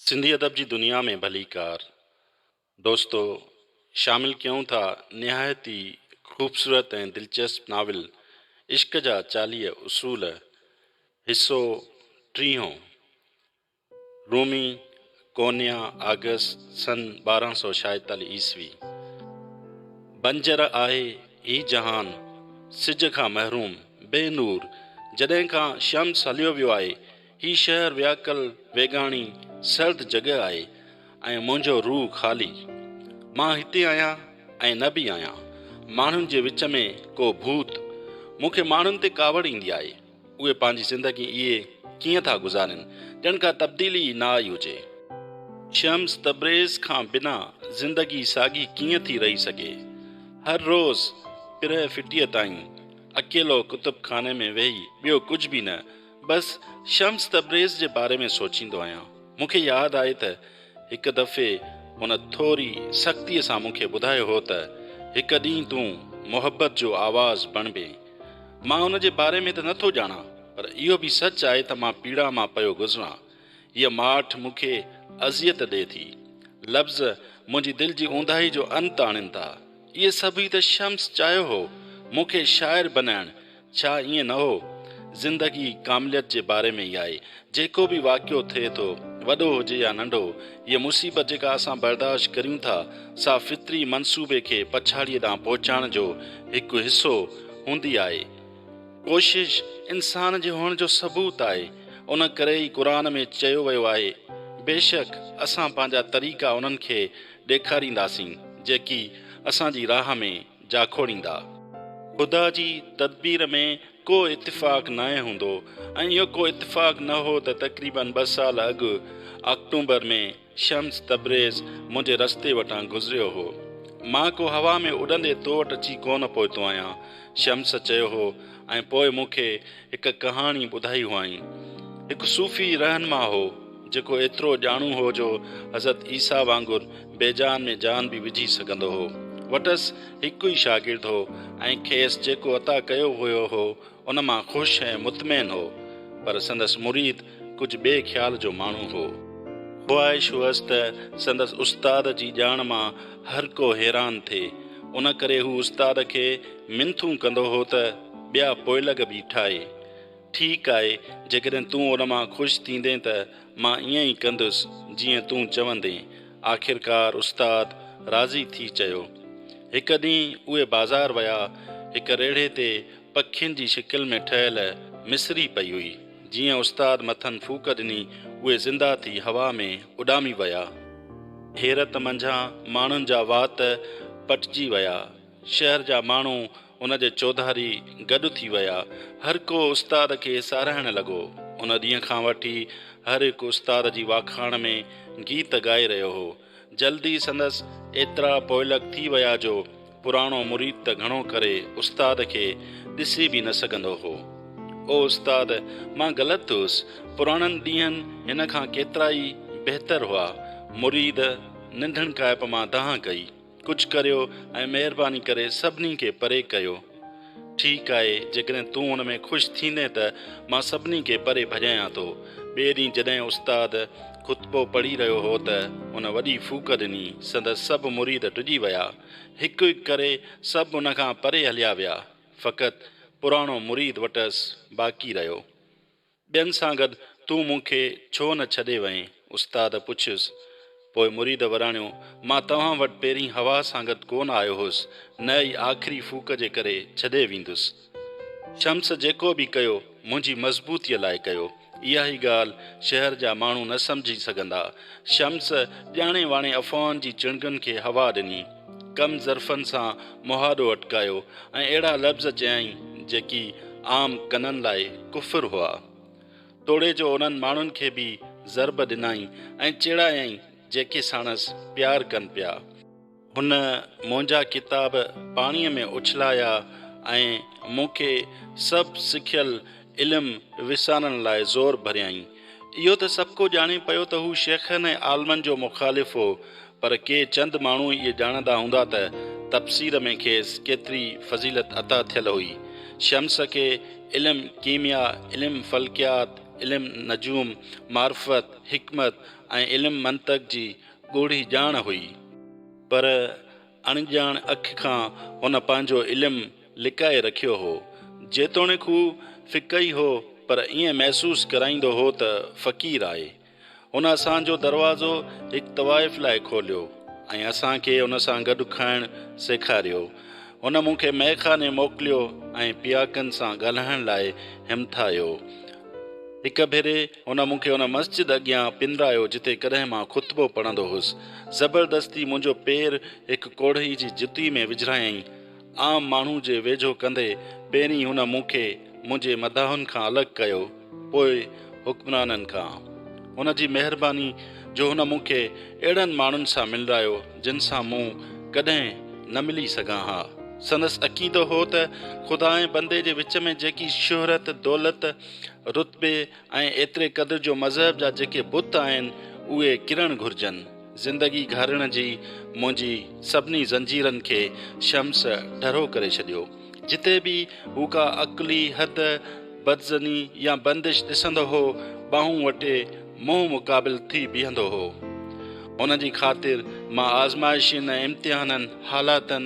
سنڌي ادب جي دنيا ۾ ڀليڪار دوستو شامل ڪيون ٿا نهايت ئي خوبصورت ۽ دلچسپ ناول عشق جا 40 اصول حصو ٽيهون رومي ڪونيا آگسٽ سن 1246 عيسوي بنجر آهي هي جهان سج کان محروم بي نور جڏهن کان شمس هليو ويو آهي هي شهر وياڪل، ويڳاڻي، سرد جڳهه آهي ۽ منهنجو روح خالي. مان هتي آهيان ۽ نه به آهيان. ماڻهن جي وچ ۾ ڪو ڀوت. مون کي ماڻهن تي ڪاوڙ ايندي آهي. اهي پنهنجي زندگي ايئن ڪيئن ٿا گذارين، ڄڻ ڪا تبديلي ئي نه آئي هجي. شمس تبريز کان بنا زندگي ساڳي ڪيئن ٿي رهي سگهي؟ هر روز پرهه ڦٽيء تائين اڪيلو ڪتب خاني ۾ ويهي ٻيو ڪجهه به نه بس شمس تبريز جي باري ۾ سوچيندو آهيان. مون کي ياد آهي ته هڪ دفعي هن ٿوري سختيء سان مون کي ٻڌايو هو ته هڪ ڏينهن تون محبت جو آواز بڻبين. مان ان جي باري ۾ ته نه ٿو ڄاڻان پر اهو به سچ آهي ته مان پيڙا مان پيو گذران. هيء ماٺ مون کي اذيت ڏئي ٿي. لفظ منهنجي دل جي اونداهي جو انت آڻين ٿا. اهي سڀ ئي ته شمس چاهيو هو، مون کي شاعر بنائڻ، ڇا ائين نه هو؟ زندگي ڪامليت جي باري ۾ ئي آهي. جيڪو به واقعو ٿئي ٿو، وڏو هجي يا ننڍو، هيء مصيبت جيڪا اسان برداشت ڪريون ٿا، سا فطري منصوبي کي پڇاڙيء ڏانهن پهچائڻ جو هڪ حصو هوندي آهي. ڪوشش انسان جي هئڻ جو ثبوت آهي. ان ڪري ئي قرآن ۾ چيو ويو آهي، بيشڪ اسان پنهنجا طريقا انهن کي ڏيکارينداسين، جيڪي اسان جي راهه ۾ جاکوڙيندا. خدا جي تدبير ۾ ڪو اتفاق ناهي هوندو ۽ اهو ڪو اتفاق نه هو ته تقريباً ٻه سال اڳ آڪٽومبر ۾ شمس تبريز منهنجي رستي وٽان گذريو هو. مان ڪو هوا ۾ اڏندي تو وٽ اچي ڪونه پهتو آهيان، شمس چيو هو ۽ پوء مون کي هڪ ڪهاڻي ٻڌائي هئائين. هڪ صوفي رهنما هو، جيڪو ايترو ڄاڻو هو جو حضرت عيسيٰ وانگر بيجان ۾ جان به وجهي سگهندو هو. وٽس هڪ ئي شاگرد هو ۽ کيس جيڪو عطا ڪيو ويو هو، ان مان خوش ۽ مطمئن هو، پر سندس مريد ڪجهه ٻئي خيال جو ماڻهو هو. خواهش هئس ته سندس استاد جي ڄاڻ مان هر ڪو حيران ٿئي، ان ڪري هو استاد کي منٿون ڪندو هو ته ٻيا پوئلڳ به ٺاهي. ٺيڪ آهي، جيڪڏهن تون ان مان خوش ٿيندين ته مان ائين ئي ڪندس جيئن تون چوندين. آخرڪار استاد راضي ٿي چيو. هڪ ڏينهن اهي بازار ويا. هڪ ريڙهي تي پکين جي شڪل ۾ ٺهيل مصري پئي هئي. جيئن استاد مٿن ڦوڪ ڏني، اهي زنده ٿي هوا ۾ اڏامي ويا. حيرت منجهان ماڻهن جا وات پٽجي ويا. شهر جا ماڻهو ان جي چوڌاري گڏ ٿي ويا. هر ڪو استاد کي ساراهڻ لڳو. ان ڏينهن کان وٺي هر هڪ استاد جي واکاڻ ۾ گيت ڳائي رهيو هو. جلد ئي سندس ايترا پوئلڳ ٿي ويا جو پراڻو مريد ته گهڻو ڪري استاد کي ڏسي به نه سگهندو هو. او استاد، مان غلط هيس. پراڻن ڏينهن هن کان ڪيترائي بهتر هئا. مريد ننڌڻڪائپ مان دانهن ڪئي. ڪجهه ڪريو ۽ مهرباني ڪري سڀني کي پري ڪيو. ٺيڪ آهي، جيڪڏهن تون ان ۾ خوش ٿيندين ته مان سڀني کي پري ڀڄايان ٿو. ٻئي ڏينهن جڏهن استاد خطبو پڙهي رهيو هو ته هن وڏي ڦوڪ ڏني. سندس سڀ مريد ڊڄي ويا. هڪ هڪ ڪري سڀ ان کان پري هليا ويا. فقط پراڻو مريد وٽس باقي رهيو. ٻين سان گڏ تون مون کي ڇو نه ڇڏي وئين؟ استاد پڇيس. پوء مريد وراڻيو، مان توهان وٽ پهرين هوا سان گڏ ڪو نه آيو هوس، نه ئي آخري ڦوڪ جي ڪري ڇڏي ويندس. شمس جيڪو به ڪيو، منهنجي مضبوطيء لاء ڪيو. اها ئي ڳالهه شهر جا ماڻهو نه سمجهي سگهندا. شمس ڄاڻي واڻي افواهن جي چڻگن کي هوا ڏني. ڪم ظرفن سان مهاڏو اٽڪايو ۽ اهڙا لفظ چيائين جيڪي عام ڪنن لاء ڪفر هئا. توڙي جو انهن ماڻهن کي به ضرب ڏنائين ۽ چيڙايائين جيڪي ساڻس پيار ڪن پيا. هن منهنجا ڪتاب پاڻيء ۾ اڇلايا ۽ مون کي سڀ سکيل علم وسارڻ لاء زور ڀريائين. اهو ته سڀڪو ڄاڻي پيو ته هو شيخن ۽ عالمن جو مخالف هو، پر ڪي چند ماڻهو ئي اهي ڄاڻندا هوندا ته تفسير ۾ کيس ڪيتري فضيلت عطا ٿيل هئي. شمس کي علم ڪيميا، علم فلڪيات، علم نجوم، معرفت، حڪمت ۽ علم منطق جي ڳوڙهي ڄاڻ هئي. پر اڻڄاڻ اک کان هن پنهنجو علم لڪائي رکيو هو. جيتوڻيڪ هو فقهي هو پر ائين محسوس ڪرائيندو هو ته فقير آهي. هن اسان جو دروازو هڪ طوائف لاء کوليو ۽ اسان کي ان سان گڏ کائڻ سيکاريو. هن مون کي مئخاني موڪليو ۽ پياڪن سان ڳالهائڻ لاء همٿايو. هڪ ڀيري هن مون کي ان مسجد اڳيان پنرايو جتي ڪڏهن مان خطبو پڙهندو هوس. زبردستي منهنجو پير هڪ ڪوڙهئي جي جتي ۾ وجهرايائين. عام ماڻهو جي ويجهو ڪندي پهرين هن مون کي منهنجي مداحن کان الڳ ڪيو، پوء حڪمرانن کان. هن جي مهرباني جو هن مون کي اهڙن ماڻهن سان ملرايو جن سان مون ڪڏهن نه ملي سگهان ها. سندس عقيدو هو ته خدا ۽ بندي جي وچ ۾ جيڪي شهرت، دولت، رتبي ۽ ايتري قدر جو مذهب جا جيڪي بت آهن، اهي ڪرڻ گهرجن. زندگي گهارڻ جي منهنجي سڀني زنجيرن کي شمس ڍرو ڪري ڇڏيو. جتي به هو ڪا عقلي حد، بدظني يا بندش ڏسندو هو، ٻانهون وٽي منهن مقابل ٿي بيهندو هو. هن جي خاطر مان آزمائشن ۽ امتحانن، حالاتن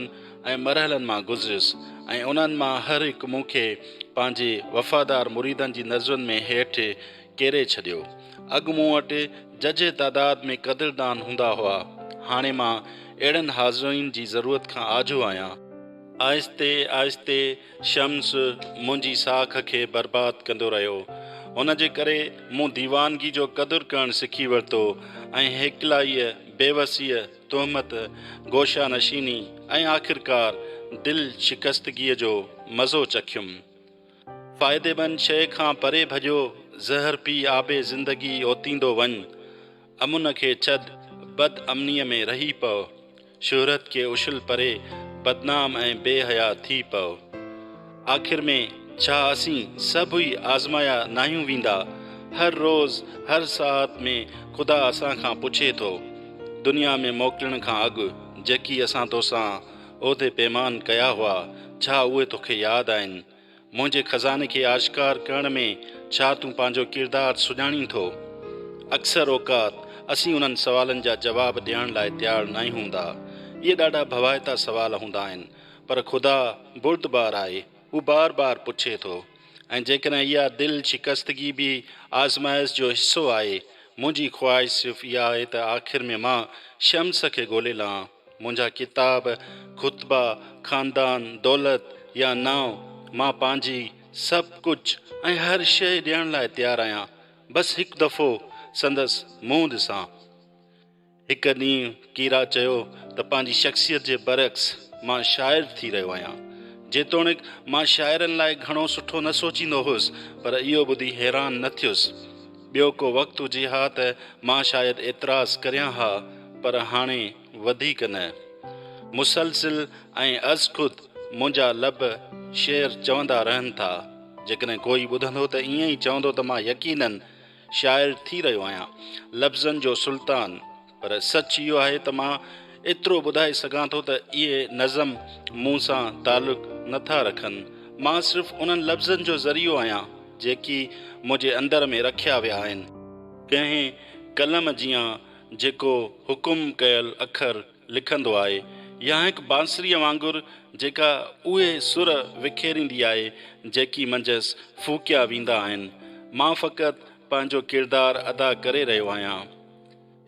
۽ مرحلن مان گذريس ۽ انهن مان هر هڪ مون کي پنهنجي وفادار مريدن جي نظرن ۾ هيٺ ڪيري ڇڏيو. اڳ مون وٽ ججهي تعداد ۾ قدردان هوندا هئا. هاڻي مان اهڙن حاضرين جي ضرورت کان آجو آهيان. آهستي آهستي شمس منهنجي ساک کي برباد ڪندو رهيو. هن جي ڪري مون ديوانگي جو قدر ڪرڻ سکي ورتو ۽ هيڪلائيء، بيوسيء، تهمت، گوشه نشيني ۽ آخرڪار دل شڪستگيء جو مزو چکيم. فائديمند شيء کان پري ڀڄو، زهر پي آب زندگي اوتيندو وڃ. امن کي ڇڏ، بد امنيء ۾ رهي پؤ. شهرت کي اڇل پري، بدنام ۽ بي حيا ٿي پؤ. آخر ۾ ڇا اسين سڀ ئي آزمايا ناهيون ويندا؟ هر روز، هر ساعت ۾ خدا اسان کان پڇي ٿو. دنيا ۾ موڪلڻ کان اڳ جيڪي اسان توسان عهد پيمان ڪيا هئا، ڇا اهي توکي ياد آهن؟ منهنجي خزاني کي آشڪار ڪرڻ ۾ ڇا تون پنهنجو ڪردار سڃاڻين ٿو؟ اڪثر اوقات اسين انهن سوالن جا جواب ڏيڻ لاء تيار ناهيون هوندا. اهي ڏاڍا ڀوائتا سوال هوندا آهن، پر خدا بردبار آهي، هو بار بار پڇي ٿو. ۽ جيڪڏهن اها دل شڪستگي به آزمائش جو حصو آهي، منهنجي خواهش صرف اها آهي ته آخر ۾ مان شمس کي ڳولي لهان. منهنجا ڪتاب، خطبا، خاندان، دولت يا نانء، مان پنهنجي سڀ ڪجهه ۽ هر شيء ڏيڻ لاء تيار آهيان، بس هڪ دفعو سندس منهن ڏسان. هڪ ڏينهن ڪيرا چيو ته پنهنجي شخصيت جي برعڪس مان شاعر ٿي رهيو آهيان. جيتوڻيڪ مان شاعرن لاء گهڻو سٺو نه سوچيندو هوس، پر اهو ٻڌي حيران نه ٿيس. ٻيو ڪو وقت هجي ها ته مان شايد اعتراض ڪريان ها، پر هاڻي وڌيڪ نه. مسلسل ۽ ازخود منهنجا لب شعر چوندا رهن ٿا. جيڪڏهن ڪوئي ٻڌندو ته ائين ئي چوندو ته مان يقيناً شاعر ٿي رهيو آهيان، لفظن جو سلطان. پر سچ اهو آهي ته مان ايترو ٻڌائي سگهان ٿو ته اهي نظم مون سان تعلق نه ٿا رکن. مان صرف انهن لفظن جو ذريعو آهيان، جيڪي منهنجي اندر ۾ رکيا ويا آهن. ڪنهن قلم جيان جيڪو حڪم ڪيل اکر لکندو آهي يا هڪ بانسريء وانگر جيڪا اهي سر وکيريندي آهي جيڪي منجهس ڦوڪيا ويندا آهن. مان فقط پنهنجو ڪردار ادا ڪري رهيو آهيان.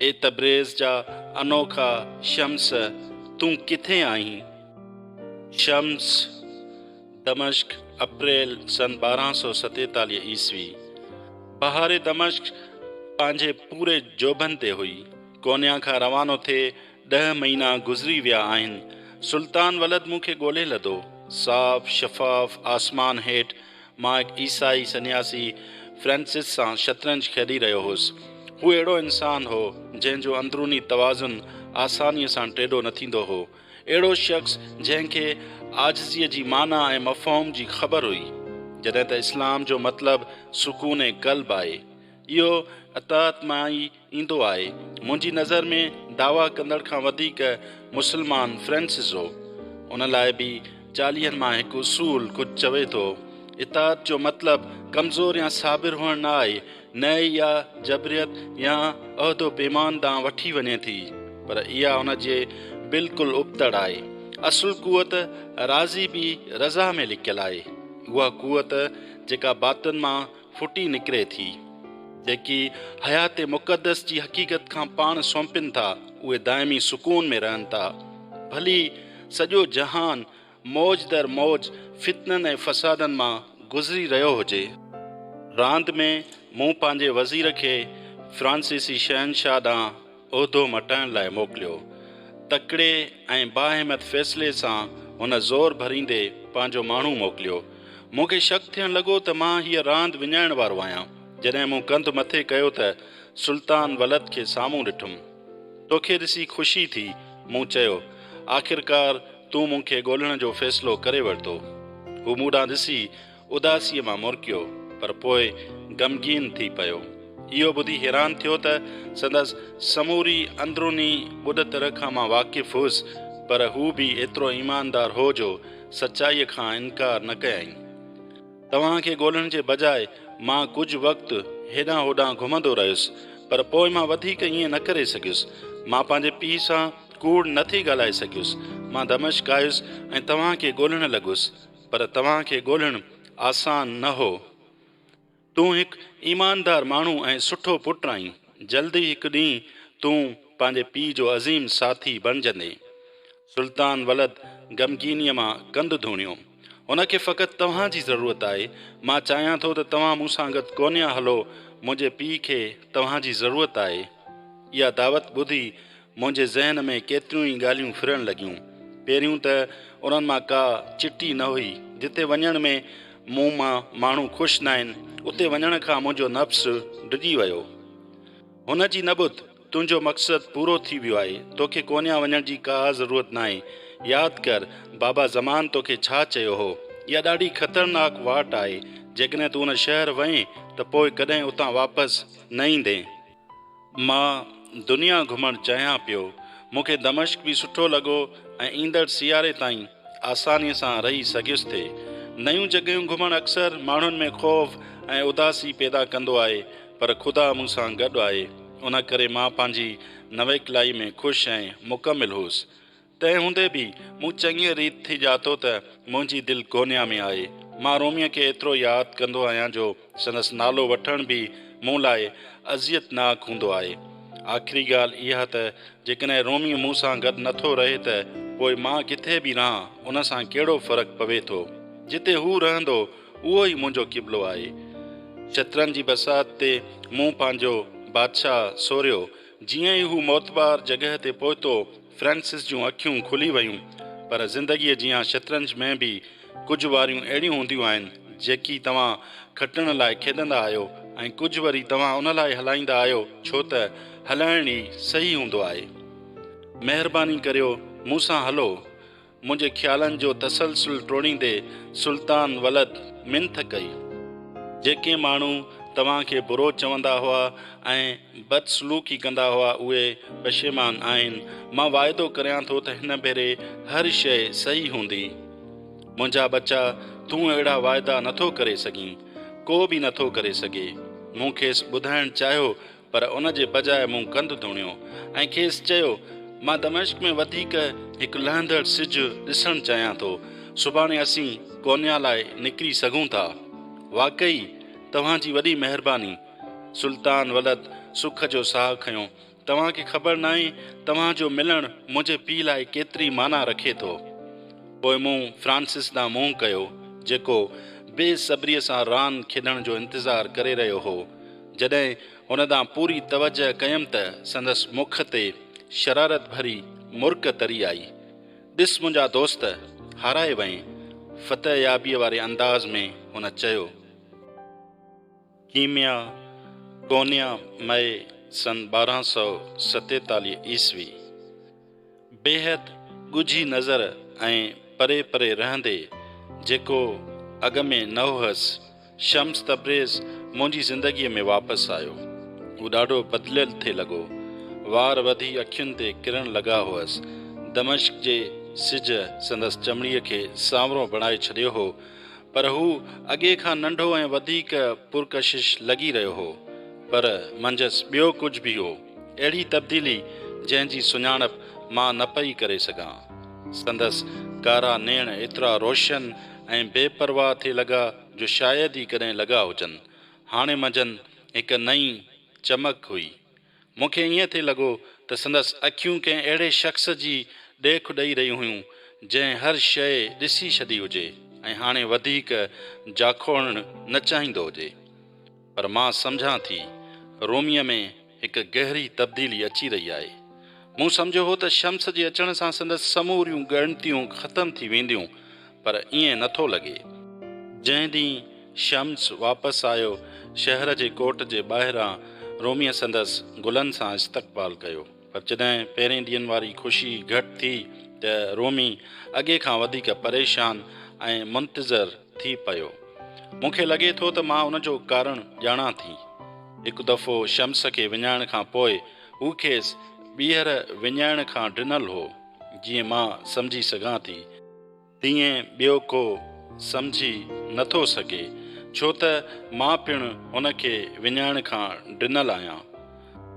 اي تبريز جا انوکا شمس تون ڪٿي آهين؟ شمس، دمشق، اپريل سن 1247 عيسوي. بهار دمشق پنهنجي پوري جوڀن تي هئي. قونيا کان روانو ٿئي ڏهه مهينا گذري ويا آهن. سلطان ولد مون کي ڳولي لڌو. صاف شفاف آسمان هيٺ مان هڪ عيسائي سنياسي فرانسس سان شطرنج کيڏي رهيو هوس. هو اهڙو انسان هو، جنهن جو اندروني توازن آسانيء سان ٽيڏو نه ٿيندو هو. اهڙو شخص جنهن کي عاجزيء جي معنيٰ ۽ مفهوم جي خبر هئي. جڏهن ته اسلام جو مطلب سڪون قلب آهي. اهو اطاعت مان ئي ايندو آهي. منهنجي نظر ۾ دعويٰ ڪندڙ کان وڌيڪ مسلمان فرانسس هو. ان لاء به چاليهن مان هڪ اصول ڪجهه چوي ٿو. اطاعت جو مطلب ڪمزور يا صابر هئڻ نه آهي، نه ئي اها جبريت يا عهدو پيمان ڏانهن وٺي وڃي ٿي، پر اها ان جي بلڪل ابتڙ آهي. اصل قوت راضي به رضا ۾ لڪيل آهي. اها قوت جيڪا باطن مان ڦٽي نڪري ٿي. جيڪي حيات مقدس جي حقيقت کان پاڻ سونپين ٿا، اهي دائمي سڪون ۾ رهن ٿا. ڀلي سڄو جهان موج در موج فتنن ۽ فسادن مان گذري رهيو هجي. راند ۾ مون پنهنجي وزير کي فرانسيسي شهنشاهه ڏانهن عهدو مٽائڻ لاء موڪليو. تڪڙي ۽ باهمت فيصلي سان هن زور ڀريندي پنهنجو ماڻهو موڪليو. مون کي شڪ ٿيڻ لڳو ته مان هيء راند وڃائڻ وارو آهيان. جڏهن مون ڪنڌ مٿي ڪيو ته سلطان ولد کي سامهون ڏٺم. توکي ڏسي خوشي ٿي، مون چيو. آخرڪار تون مون کي ڳولڻ جو فيصلو ڪري ورتو. هو مون ڏانهن ڏسي اداسيء مان مرڪيو، پر پوء غمگين ٿي پيو. اهو ٻڌي حيران ٿيو ته سندس سموري اندروني ٻڏتر کان مان واقف هئس، پر هو به ايترو ايماندار هو جو سچائيء کان انڪار نه ڪيائين. توهان کي ڳولڻ جي بجاء مان ڪجهه وقت هيڏانهن هوڏانهن گهمندو رهيس، پر پوء مان وڌيڪ ائين نه ڪري سگهيس. مان پنهنجي پيء سان ڪوڙ نه ٿي ڳالهائي سگهيس. مان دمشق آيس ۽ توهان کي ڳولڻ لڳس، پر توهان کي ڳولڻ آسان نه هو. تون هڪ ايماندار ماڻهو ۽ سٺو پٽ آهين. جلد ئي هڪ ڏينهن تون پنهنجي پيء جو عظيم ساٿي بڻجندين. سلطان ولد غمگينيء مان ڪنڌ ڌوڻيو. هن کي فقط توهان جي ضرورت آهي. مان چاهيان ٿو ته توهان مون سان گڏ ڪونيا هلو. منهنجي پيء کي توهان جي ضرورت آهي. اها دعوت ٻڌي منهنجي ذهن ۾ ڪيتريون ئي ڳالهيون ڦرڻ لڳيون. پهريون ته انهن مان ڪا چٽي نه هئي. جتي وڃڻ ۾ مون مان ماڻهو خوش ناهن، اتي وڃڻ کان منهنجو نفس ڊڄي ويو. هن جي نه ٻڌ، تنهنجو مقصد پورو ٿي ويو آهي، توکي ڪونيا وڃڻ جي ڪا ضرورت ناهي. ياد ڪر، بابا زمان توکي ڇا چيو هو؟ اها ڏاڍي خطرناڪ واٽ آهي، جيڪڏهن تون ان شهر وئين ته پوء ڪڏهن اتان واپس نه ايندين. مان دنيا گهمڻ چاهيان پيو. مون کي دمشق به سٺو لڳو ۽ ايندڙ سياري تائين آسانيء سان رهي سگهيس ٿي. نيون جڳهيون گهمڻ اڪثر ماڻهن ۾ خوف ۽ اداسي پيدا ڪندو آهي، پر خدا مون سان گڏ آهي، ان ڪري مان پنهنجي نويڪلائي ۾ خوش ۽ مڪمل هوس. تنهن هوندي به مون چڱيء ريت ٿي ڄاتو ته منهنجي دل گونيا ۾ آهي. مان روميء کي ايترو ياد ڪندو آهيان جو سندس نالو وٺڻ به مون لاء اذيتناڪ هوندو آهي. آخري ڳالهه اها ته جيڪڏهن رومي مون سان گڏ نٿو رهي ته پوء مان ڪٿي به رهان ان سان ڪهڙو فرق پوي ٿو. جتي هو رهندو اهو ئي منهنجو قبلو آهي. شطرنج جي بساط تي مون پنهنجو بادشاهه سوريو. جيئن ئي هو معتبر جڳهه تي پهتو، فرانسس جون اکيون کلي ويون. پر زندگيء جيان شطرنج ۾ به ڪجهه واريون اهڙيون هونديون آهن، جيڪي توهان کٽڻ لاء کيڏندا آهيو ۽ ڪجهه وري توهان ان لاء هلائيندا آهيو ڇو ته هلائڻ ئي صحيح هوندو آهي. مهرباني ڪريو مون سان هلو. منهنجي خيالن جو تسلسل ٽوڙيندي سلطان ولد منٿ ڪئي. جيڪي ماڻهو توهان کي برو چوندا هئا ۽ بدسلوڪي ڪندا هئا اهي پشيمان آهن. مان واعدو ڪريان ٿو ته هن ڀيري هر شيء صحيح هوندي. منهنجا ٻچا تون اهڙا واعدا نٿو ڪري سگهين. ڪو به نٿو ڪري سگهي. مون کيس ٻڌائڻ چاهيو پر ان جي بجاء مون ڪنڌ ڌوڻيو ۽ کيس چيو، مان دمشق ۾ وڌيڪ هڪ لهندڙ سج ڏسڻ چاهيان ٿو. سڀاڻي اسين قونيا لاء نڪري سگهون ٿا. واقعي توهان جي وڏي مهرباني. سلطان ولد سک جو ساهه کنيو. توهان کي خبر ناهي توهان جو ملڻ منهنجي پيء لاء ڪيتري معنيٰ رکي ٿو. پوء مون فرانسس ڏانهن منهن ڪيو، جيڪو بي صبريء سان راند کيڏڻ جو انتظار ڪري رهيو هو. جڏهن هن ڏانهن پوري توجهه ڪيم ته سندس مک تي شرارت ڀري مرڪ تري آئي. ڏس منهنجا دوست، هارائي وئين. فتح يابيء واري انداز ۾ هن چيو. ڪيميا، ڪونيا، مئي، سن 1247 عيسوي. بيحد ڳجهي نظر ۽ پري پري رهندي، جيڪو اڳ ۾ نه هئس، شمس تبريز منهنجي زندگيء ۾ واپس آيو. هو ڏاڍو بدليل ٿي لڳو. وار وڌي اکين تي ڪرڻ لڳا هئس. دمشق جي سج سندس چمڙيء کي سانورو بڻائي ڇڏيو هو. پر هو اڳي کان ننڍو ۽ وڌيڪ پرڪشش لڳي رهيو هو. پر منجهس ٻيو ڪجهه به هو. اهڙي تبديلي جنهن جي سڃاڻپ مان نه پئي ڪري سگهان. سندس ڪارا نيڻ ايترا روشن ۽ بي پرواهه ٿي لڳا جو شايد ئي ڪڏهن لڳا هجن. هاڻي منجهن هڪ نئين چمڪ هئي. مون کي ائين ٿي لڳو ته سندس اکيون ڪنهن اهڙي شخص جي ڏيک ڏئي رهيون هيون، جنهن هر شيء ڏسي ڇڏي هجي ۽ هاڻي وڌيڪ جاکوڙڻ نه چاهيندو هجي. پر مان سمجهان ٿي، روميء ۾ هڪ گهري تبديلي اچي رهي آهي. مون سمجهيو هو ته شمس جي اچڻ سان سندس سموريون ڳڻتيون ختم ٿي وينديون، پر ائين نه ٿو لڳي. جنهن ڏينهن شمس واپس آيو، شهر جي ڪوٽ جي ٻاهران روميء سندس گلن سان استقبال ڪيو. پر جڏهن پهرين ڏينهن واري خوشي گهٽ ٿي ته رومي اڳي کان وڌيڪ پريشان ۽ منتظر ٿي پيو. مون کي لڳي ٿو ته مان ان جو ڪارڻ ڄاڻان ٿي. هڪ دفعو شمس کي وڃائڻ کان پوء هو کيس ٻيهر وڃائڻ کان ڊنل هو. جيئن مان سمجهي سگهان ٿي، تيئن ٻيو ڪو سمجهي نه ٿو سگهي، ڇو ته مان پڻ هن کي وڃائڻ کان ڊنل آهيان.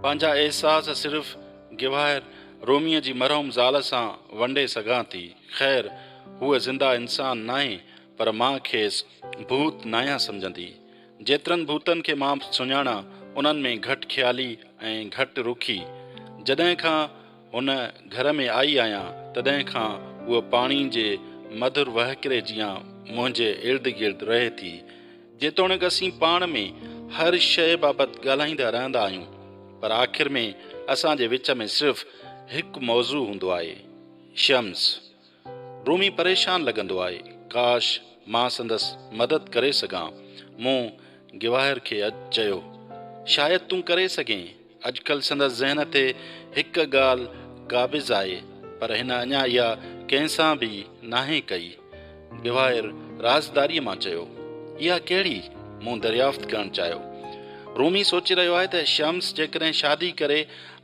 پنهنجا احساس صرف گواهر روميء جي مرحوم زال سان ونڊي سگهان ٿي. خير، هوء زنده انسان ناهي، پر مان کيس ڀوت ناهيان سمجهندي. جيترن ڀوتن کي مان سڃاڻان، انهن ۾ گهٽ خيالي ۽ گهٽ رخي. جڏهن کان هن گهر ۾ آئي آهيان، تڏهن کان هوء پاڻي جي مڌر وهڪري جيان منهنجي ارد گرد رهي ٿي. جيتوڻيڪ اسين پاڻ ۾ هر شيء بابت ڳالهائيندا رهندا آهيون، پر آخر ۾ اسان جي وچ ۾ صرف هڪ موضوع هوندو آهي، شمس. رومي پريشان لڳندو آهي. ڪاش مان سندس مدد ڪري سگهان. مون گواهر کي چيو. شايد تون ڪري سگهين. اڄڪلهه سندس ذهن تي هڪ ڳالهه قابض آهي، پر هن اڃا اها ڪنهن سان به ناهي ڪئي. گواهر رازداريء مان چيو. اها ڪهڙي؟ مون دريافت ڪرڻ چاهيو. رومي سوچي رهيو آهي ته شمس جيڪڏهن شادي ڪري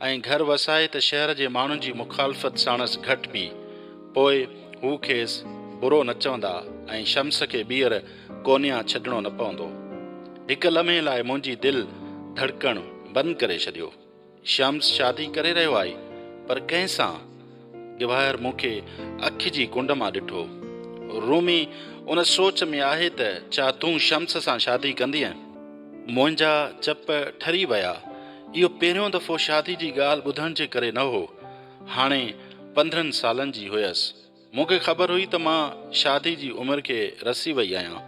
۽ گهر وسائي ته شهر جي ماڻهن جي مخالفت ساڻس گهٽبي. پوء هو کيس برو نه چوندا ۽ شمس کي ٻيهر ڪونيا ڇڏڻو نه پوندو. هڪ لمحي لاء منهنجي دل ڌڙڪڻ بند ڪري ڇڏيو. شمس شادي ڪري رهيو آهي، پر ڪنهن سان؟ گواهر مون کي اک جي ڪنڊ مان ڏٺو. رومي ان سوچ ۾ آهي ته ڇا تون شمس سان شادي ڪندينء؟ منهنجا چپ ٺري ويا. اهو پهريون دفعو شادي جي ڳالهه ٻڌڻ جي ڪري نه هو. هاڻي 15 سالن جي هيس. مون کي خبر هئي ته مان شادي جي عمر کي رسي وئي آهيان،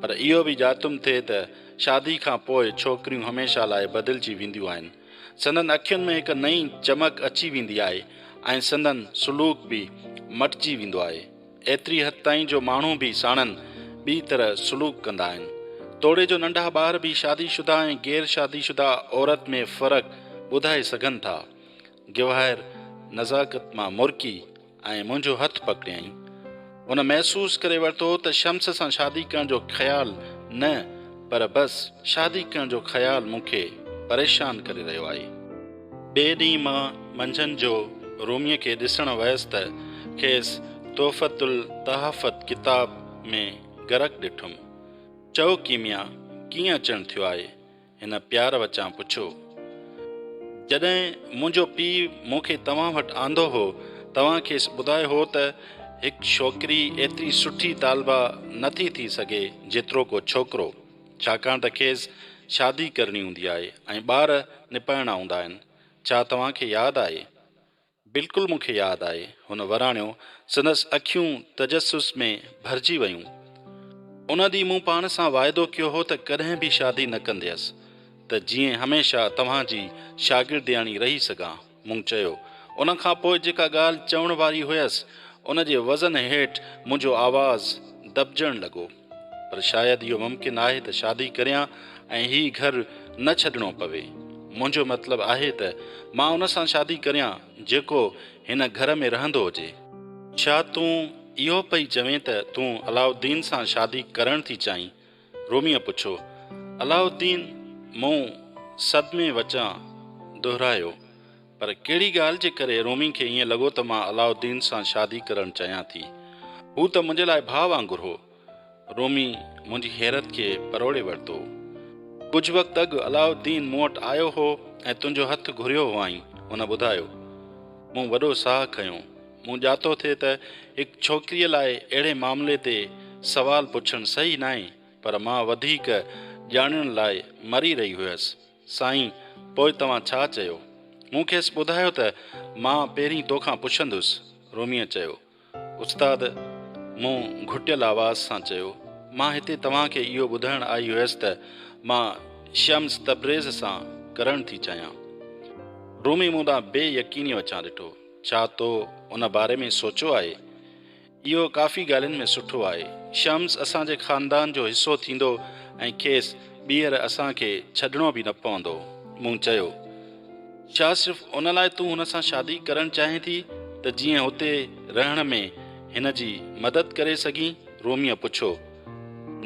پر اهو به ڄاتم ٿي ته شادي کان پوء ڇوڪريون هميشه لاء بدلجي وينديون آهن. سندن اکين ۾ هڪ نئين چمڪ اچي ويندي آهي ۽ سندن سلوڪ به مٽجي ويندو آهي. ايتري حد تائين جو ماڻهو به ساڻن ٻي طرح سلوڪ ڪندا آهن. توڙي جو ننڍا ٻار به شادي شده ۽ غير شادي شده عورت ۾ فرق ٻڌائي سگهن ٿا. گواهر نزاڪت مان مرڪي ۽ منهنجو هٿ پڪڙيائين. هن محسوس ڪري ورتو هو ته شمس سان شادي ڪرڻ جو خيال نه پر بس شادي ڪرڻ جو خيال مون کي پريشان ڪري رهيو آهي. ٻئي ڏينهن مان منجهند جو روميء کي ڏسڻ ويس ته کيس تحفة التحافت ڪتاب ۾ غرق ڏٺم. چئو ڪيميا، ڪيئن اچڻ ٿيو آهي؟ هن پيار وچان پڇيو. جڏهن منهنجو پيء مون کي توهان وٽ آندو هو، توهان کيس ٻڌايو هو ته هڪ ڇوڪري ايتري سٺي طالبه نه ٿي ٿي سگهي جيترو ڪو ڇوڪرو، ڇاڪاڻ ته کيس شادي ڪرڻي هوندي آهي ۽ ٻار نپائڻا هوندا آهن. ڇا توهان کي ياد آهي؟ بلڪل مون کي ياد آهي، هن وراڻيو، سندس اکيون تجسس ۾ ڀرجي ويون. ان ڏينهن مون پاڻ سان واعدو ڪيو هو ته ڪڏهن به شادي نه ڪنديس، ته جيئن هميشه توهان جي شاگردياڻي رهي سگهان، مون چيو. ان کان پوء جيڪا ڳالهه چوڻ واري هيس، ان جي وزن هيٺ منهنجو آواز دٻجڻ لڳو. پر شايد اهو ممڪن آهي ته شادي ڪريان ۽ هي گهر نه ڇڏڻو پوي. منهنجو مطلب آهي ته مان ان سان شادي ڪريان جيڪو هن گهر ۾ رهندو هجي. ڇا تون اهو پئي چوين ته تون علاؤالدين سان شادي ڪرڻ ٿي چاهين؟ روميء پڇيو. علاؤالدين؟ مون صدمي وچان دهرايو. پر ڪهڙي ڳالهه جي ڪري رومي کي ائين لڳو ته مان علاؤالدين سان شادي ڪرڻ چاهيان ٿي. هو ته منهنجي لاء ڀاء وانگر هو. رومي منهنجي حيرت کي پروڙي ورتو. ڪجهه وقت اڳ علاء الدين مون وٽ آيو هو ۽ تنهنجو هٿ گهريو هئائين، هن ٻڌايو. مون وڏو ساهه کنيو. مون ڄاتو ٿي ته هڪ ڇوڪريء لاء اهڙي معاملي تي سوال پڇڻ صحيح ناهي، پر مان وڌيڪ ڄاڻڻ لاء مري رهي هيس. سائين، پوء توهان ڇا چيو؟ مون کيس ٻڌايو ته مان پهرين توکان پڇندس. روميء چيو. استاد، مون گهٽيل آواز سان چيو، مان هتي توهان کي اهو ٻڌائڻ آئي هيس ته مان شمس تبريز سان ڪرڻ ٿي چاهيان. رومي مون ڏانهن بي يقينيء وچان ڏٺو. ڇا تو ان باري ۾ سوچيو آهي؟ اهو ڪافي ڳالهين ۾ سٺو آهي. شمس اسان جي خاندان جو حصو ٿيندو ۽ کيس ٻيهر اسان کي ڇڏڻو به نه پوندو. مون چيو. ڇا صرف ان لاء تون هن سان شادي ڪرڻ چاهين ٿي ته جيئن هتي رهڻ ۾ هن جي مدد ڪري سگهين؟ روميء پڇيو.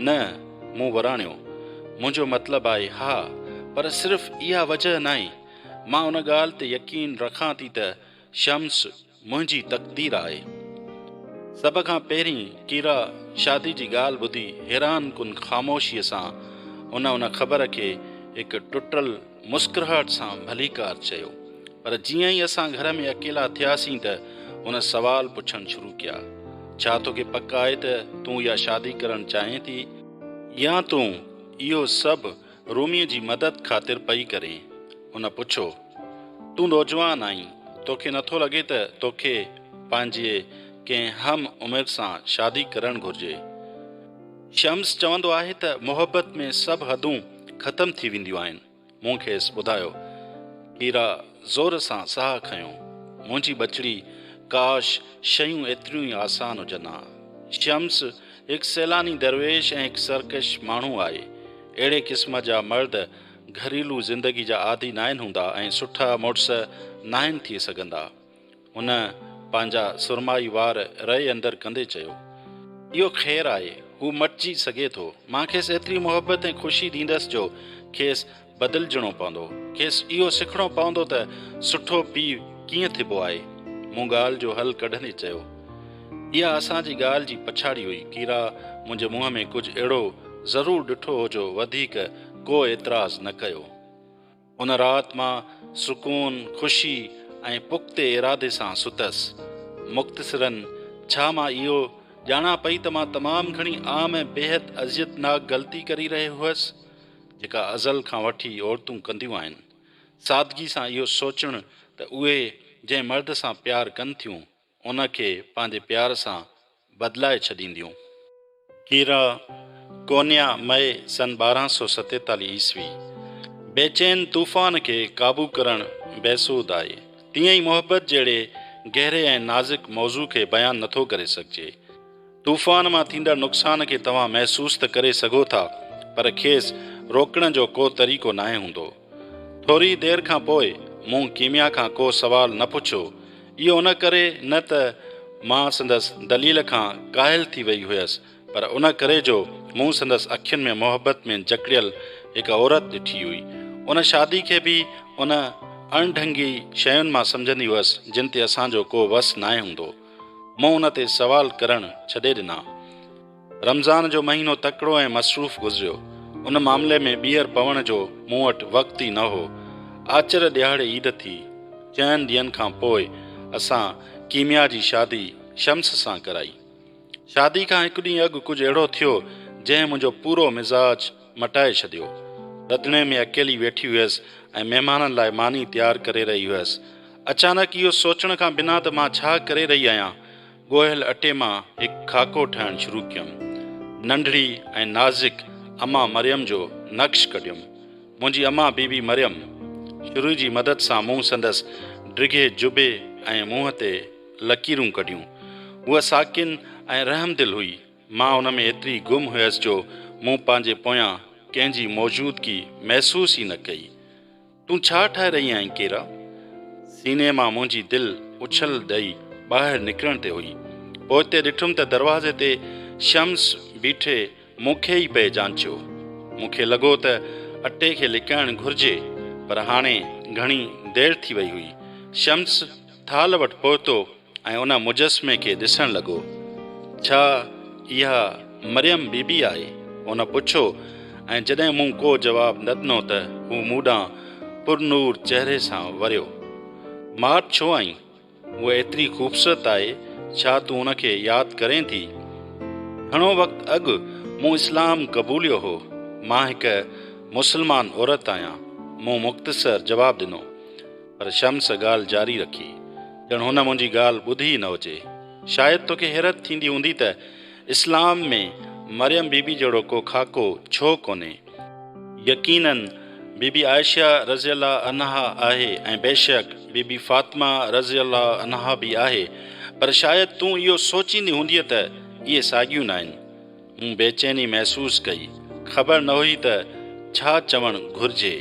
نه، مون وراڻيو. منهنجو مطلب آهي ها، پر صرف اها وجهه ناهي. مان ان ڳالهه تي يقين رکان ٿي ته شمس منهنجي تقدير آهي. سڀ کان پهرين ڪيرا شادي جي ڳالهه ٻڌي حيران ڪن خاموشيء سان هن ان خبر کي هڪ ٽٽل مسڪراهٽ سان ڀليڪار چيو. پر جيئن ئي اسان گهر ۾ اڪيلا ٿياسين ته هن سوال پڇڻ شروع ڪيا. ڇا توکي پڪ آهي ته تون اها شادي ڪرڻ چاهين ٿي؟ يا تون اهو سڀ روميء جي مدد خاطر پئي ڪرين؟ هن پڇيو. تون نوجوان آهين، توکي نٿو لڳي ته توکي پنهنجي ڪنهن هم عمر سان شادي ڪرڻ گهرجي؟ شمس چوندو آهي ته محبت ۾ سڀ حدون ختم ٿي وينديون آهن. مون کيس ٻڌايو. ڪيرا زور سان ساهه کنيو. منهنجي ٻچڙي، ڪاش شيون ايتريون ئي آسان هجن ها. شمس هڪ سيلاني درويش ۽ هڪ سرڪش ماڻهو آهي. اهڙي قسم جا مرد گهريلو زندگي جا عادي ناهن هوندا ۽ سٺا مڙس ناهن ٿي سگهندا. هن پنهنجا سرمائي وار رئي اندر ڪندي چيو. اهو خير آهي، هو مٽجي سگهي ٿو. مان کيس ايتري محبت ۽ خوشي ڏيندس جو کيس بدلجڻو پوندو. کيس اهو سکڻو پوندو ته سٺو پيء ڪيئن ٿبو آهي. مون ڳالهه جو حل ڪڍندي چيو. اها اسان جي ڳالهه جي پڇاڙي هئي. ڪيرا منهنجي منهن ۾ ڪجهه اهڙو ضرور ڏٺو هو جو وڌيڪ ڪو اعتراض نه ڪيو. ان رات مان سڪون، خوشي ۽ پختي ارادي سان ستس. مختصراً ڇا مان اهو ڄاڻان پئي ته مان تمام گهڻي عام ۽ بيحد اذيتناڪ غلطي ڪري رهي هئس، جيڪا ازل کان وٺي عورتون ڪنديون آهن. سادگي سان اهو سوچڻ ته اهي جنهن مرد سان پيار ڪن ٿيون، ان کي پنهنجي پيار سان بدلائي ڇڏينديون. ڪيرا، ڪونيا، مئي، سن 1247 عيسوي. بيچين طوفان کي قابو ڪرڻ بيسود آهي. تيئن ئي محبت جهڙي گهري ۽ نازڪ موضوع کي بيان نٿو ڪري سگهجي. طوفان مان ٿيندڙ نقصان کي توهان محسوس ته ڪري سگهو ٿا پر کيس روڪڻ جو ڪو طريقو ناهي هوندو. ٿوري دير کان پوء مون ڪيميا کان ڪو سوال نه پڇيو. اهو ان ڪري نه ته مان سندس دليل کان قائل ٿي وئي هيس پر ان ڪري جو مون سندس اکين ۾ محبت ۾ جڪڙيل هڪ عورت ڏٺي هئي. ان شادي کي به ان اڻڍنگي شين مان سمجهندي هيس جن تي اسان جو ڪو وس ناهي هوندو. مون ان تي سوال ڪرڻ ڇڏي ڏنا. رمضان جو مهينو تڪڙو ۽ مصروف گذريو. ان معاملي ۾ ٻيهر پوڻ جو مون وٽ وقت ئي نه هو. آچر ڏهاڙي عيد ٿي. چئن ڏينهن کان پوء اسان ڪيميا جي شادي شمس سان ڪرائي. شادي کان هڪ ڏينهن اڳ ڪجهه اهڙو ٿيو، جنهن منهنجو پورو مزاج مٽائي ڇڏيو. رڌڻي ۾ اڪيلي ويٺي هيس ۽ مهمانن لاء ماني تيار ڪري رهي هيس. اچانڪ اهو سوچڻ کان بنا ته مان ڇا ڪري رهي آهيان، ڳوهيل اٽي مان هڪ خاڪو ٺاهڻ شروع ڪيم. ننڍڙي ۽ نازڪ امان مريم جو نقش ڪڍيم. منهنجي امان بي بي مريم. شروع جي مدد سان مون سندس ڊگهي جبي ۽ منهن تي لڪيرون ڪڍيون. هوء ساڪن ۽ رحمدل هئي. مان ان ۾ ايتري گم هيس جو مون پنهنجي پويان ڪنهن جي موجودگي محسوس ئي نه ڪئي. تون ڇا ٺاهي رهي آهين ڪيرا؟ سيني مان منهنجي دل اڇل ڏئي ٻاهر نڪرڻ تي هئي. پوئتي ڏٺم ته دروازي تي شمس بيٺي مون کي ئي پئي جانچيو. مون کي لڳو ته اٽي کي لڪائڻ گهرجي پر هاڻي گهڻي دير ٿي وئي هئي. شمس ٿالهه وٽ پهتو ۽ ان مجسمي کي ڏسڻ لڳو. ڇا اها مريم بي بي آهي؟ هن پڇيو ۽ جڏهن مون ڪو جواب نه ڏنو ته هو مون ڏانهن پرنور چهري سان وريو. ماٺ ڇو آهين؟ هوء ايتري خوبصورت آهي، ڇا تون ان کي ياد ڪرين ٿي؟ گهڻو وقت اڳ مون اسلام قبوليو هو. مان هڪ مسلمان عورت آهيان. مون مختصر جواب ڏنو. پر شمس ڳالهه جاري رکي، ڄڻ هن منهنجي ڳالهه ٻڌي ئي نه هجي. شايد توکي حيرت ٿيندي هوندي ته اسلام ۾ مريم بي بي جهڙو ڪو خاڪو ڇو ڪونهي. يقيناً بي بي عائشه رضي الله عنها آهي ۽ بيشڪ بي بي فاطمه رضي الله عنها به آهي، پر شايد تون اهو سوچيندي هوندينء ته اهي ساڳيون ناهن. مون بيچيني محسوس ڪئي. خبر نه هئي ته ڇا چوڻ گهرجي.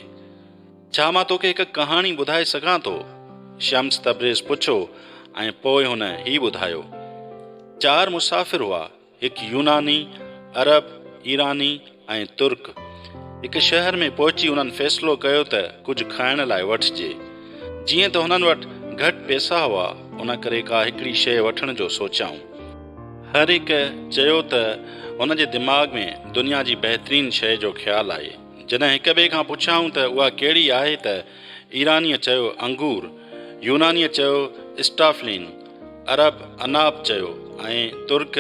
ڇا مان توکي هڪ ڪهاڻي ٻڌائي سگهان ٿو؟ شمس تبريز پڇيو ۽ پوء هن هي ٻڌايو. چار مسافر هئا، هڪ يوناني، عرب، ايراني ۽ ترڪ. هڪ شهر ۾ پهچي انهن فيصلو ڪيو ته ڪجهه کائڻ لاء وٺجي. جيئن ته هنن وٽ گهٽ پئسا هئا، ان ڪري ڪا هڪڙي شيء وٺڻ جو سوچيائون. هر هڪ چيو ته هن جي دماغ ۾ دنيا جي بهترين شيء جو خيال آهي. جڏهن هڪ ٻئي کان پڇيائون ته اها ڪهڙي آهي ته ايرانيء چيو انگور، يونانيء چيو اسٽافلين، عرب عناب چيو ۽ ترڪ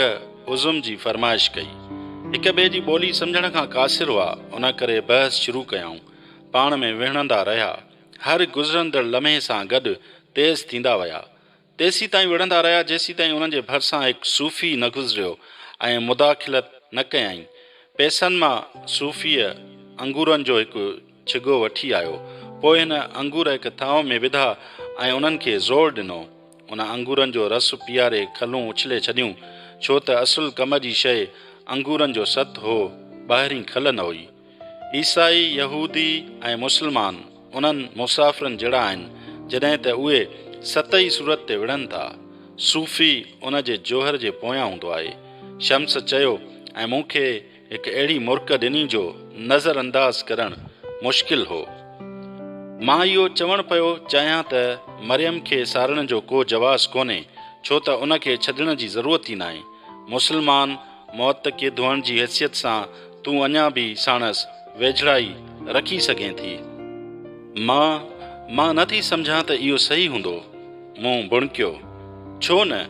عزم جي فرمائش ڪئي. هڪ ٻئي جي ٻولي سمجهڻ کان قاصر هئا، ان ڪري بحث شروع ڪيائون. پاڻ ۾ وڙهندا رهيا. هر گذرندڙ لمحي سان گڏ تيز ٿيندا ويا. تيسيتائين وڙهندا رهيا جيسيتائين انهن جي ڀرسان هڪ صوفي نه گذريو ۽ مداخلت نه ڪيائين. پئسن مان صوفيء انگورن جو هڪ ڇڳو وٺي آيو. پوء هن انگور هڪ ٿانو ۾ وڌا ۽ انهن کي زور ڏنو. ان انگورن جو رس پياري کلون اڇلي ڇڏيون، ڇو ته اصل ڪم جي شيء انگورن جو ست هو، ٻاهرين کل نه هئي. عيسائي، يهودي ۽ مسلمان انهن مسافرن جهڙا آهن، جڏهن ته اهي سطحي صورت تي وڙهن ٿا. صوفي ان جي جوهر جي پويان هوندو آهي. شمس چيو ۽ مون کي هڪ اهڙي مرڪ ڏني جو نظر انداز ڪرڻ مشڪل هو. مان اهو چوڻ پيو چاهيان ته مريم کي ساڙڻ جو ڪو جواز ڪونهي، ڇو ته ان کي ڇڏڻ جي ضرورت ئي ناهي. مسلمان معتقد هئڻ جي حيثيت سان تون اڃا به ساڻس ويجهڙائي رکي سگهين ٿي. مان، مان نه ٿي سمجهان ته اهو صحيح هوندو. مون ڀڻڪيو. ڇو نه؟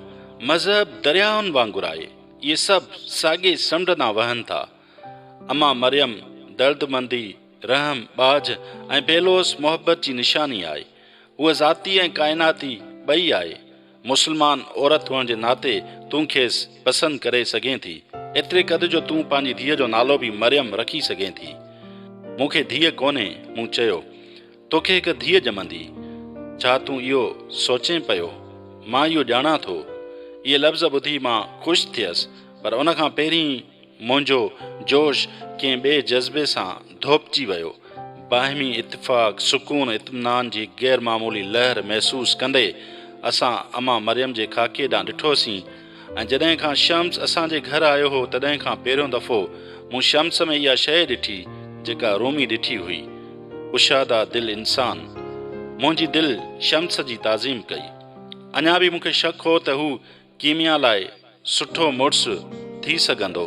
مذهب درياهن وانگر آهي. اهي سڀ ساڳئي سمنڊ ڏانهن وهن ٿا. اما مريم دردمندي، رحم، ٻاجهه ۽ بي لوث محبت جي نشاني آهي. هوء ذاتي ۽ ڪائناتي ٻئي آهي. مسلمان عورت هئڻ جي ناتي تون کيس پسند ڪري سگهين ٿي، ايتري قدر جو تون پنهنجي ڌيء جو نالو به مريم رکي سگهين ٿي. مون کي ڌيء ڪونهي، مون چيو. توکي هڪ ڌيء ڄمندي. ڇا تون اهو سوچين پيو؟ مان اهو ڄاڻان ٿو. اهي لفظ ٻڌي مان خوش ٿيس، پر ان کان پهرين ئي منهنجو جوش ڪنهن ٻئي جذبي سان ڌوپجي ويو. باهمي اتفاق، سڪون ۽ اطمينان جي هڪ غير معمولي لهر محسوس ڪندي اسان امان مريم جي خاڪي ڏانهن ڏٺوسين ۽ جڏهن کان شمس اسان جي گهر آيو هو تڏهن کان پهريون دفعو مون شمس ۾ اها شيء ڏٺي جيڪا رومي ڏٺي هئي. ڪشاده دل انسان. منهنجي دل شمس جي تعظيم ڪئي. اڃا به مون کي شڪ هو ته هو ڪيميا لاء سٺو مڙس ٿي سگهندو.